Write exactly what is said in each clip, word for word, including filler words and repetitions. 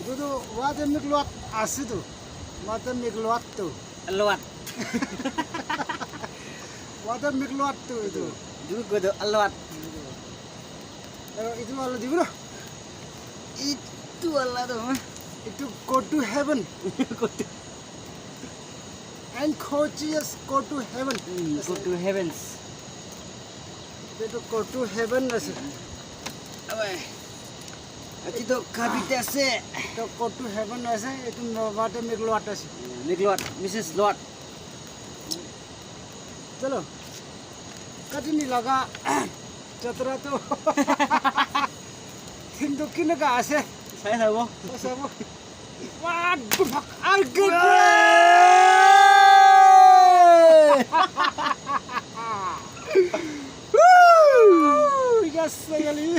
Etu tu watermelon ase tu. Watermelon tu. Alwat. Watermelon tu etu. Etu koi tu alwat. Aru etu wala dibo na? Etu wala tu, huh? Etu go to heaven. Go to And coaches go to heaven. Mm, go to heavens. Etu go to heaven ase. Abai. Ati to khabite ase. Etu go to heaven ase. Etu watermelon ase. Melon, Missus Lot. Chalo. Kati ni laga jatra to. Thim to kinaka ase. Sai sabo. Sai sabo. What the fuck? I get it! Woo! Yes, finally.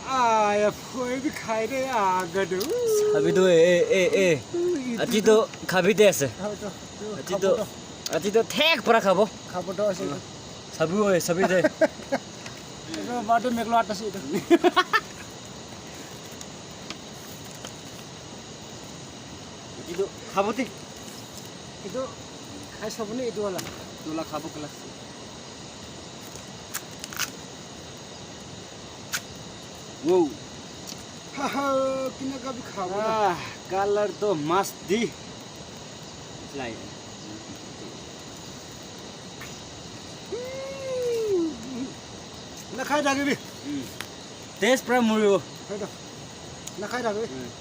Ah, ya, foi bi khai de, ah, gadu. Khabi tu, eh, eh, eh, eh. Ati to khabi de ase. Ati to, ati to thek para khabo. Khabo to ase. Sabi oi, sabi de. Etu watermelon ase etu. Etu khabo te. Etu khai sabo ne etu wala? Etu wala khabo kala. Wow. Haha, kinaka bi khabo na. Ah, color to mast di. Lai. Nakhai thakibi. Hmm. Taste pura muribo. Khai ta. Nakhai thakibi. Hmm.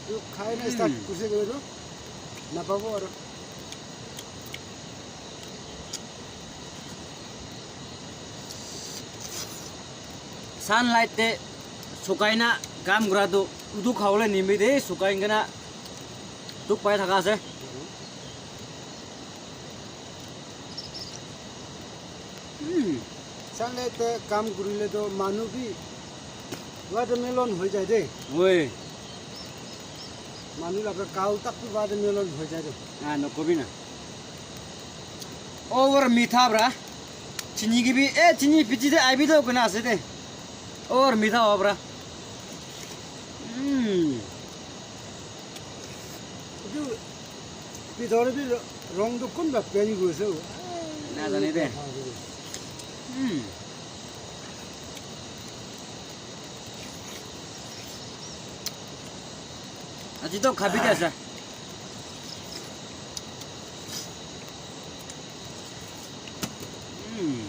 Tu khai na start kurse koile tu napabo aru. Sunlight te sukai na kam kura tu utu khabole nimite sukai kena dukh pai thaka ase. Hmm. Sunlight te kam kurile to manu bi watermelon hoi jai de. Oi. Manu laga kau tak bi watermelon hoi jai de. Ah, no kobi na. Over mitha bra. Chini ki bi, eh, chini pichi de ai bi to kuna ase de. Over mitha ho bra. Hmm. Etu bithor te bi rong tu kunba paint kurise. Na jane de. Hmm. Aji to khabi de ase. Hmm.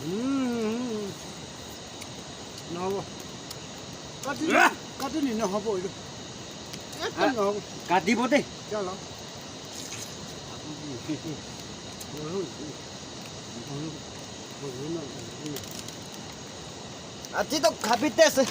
Hmm. Nohobo. Kati, ah! Kati ni nohobo etu. Ekdom nohobo. Katibo de. Chalo. Ati to khabi de ase.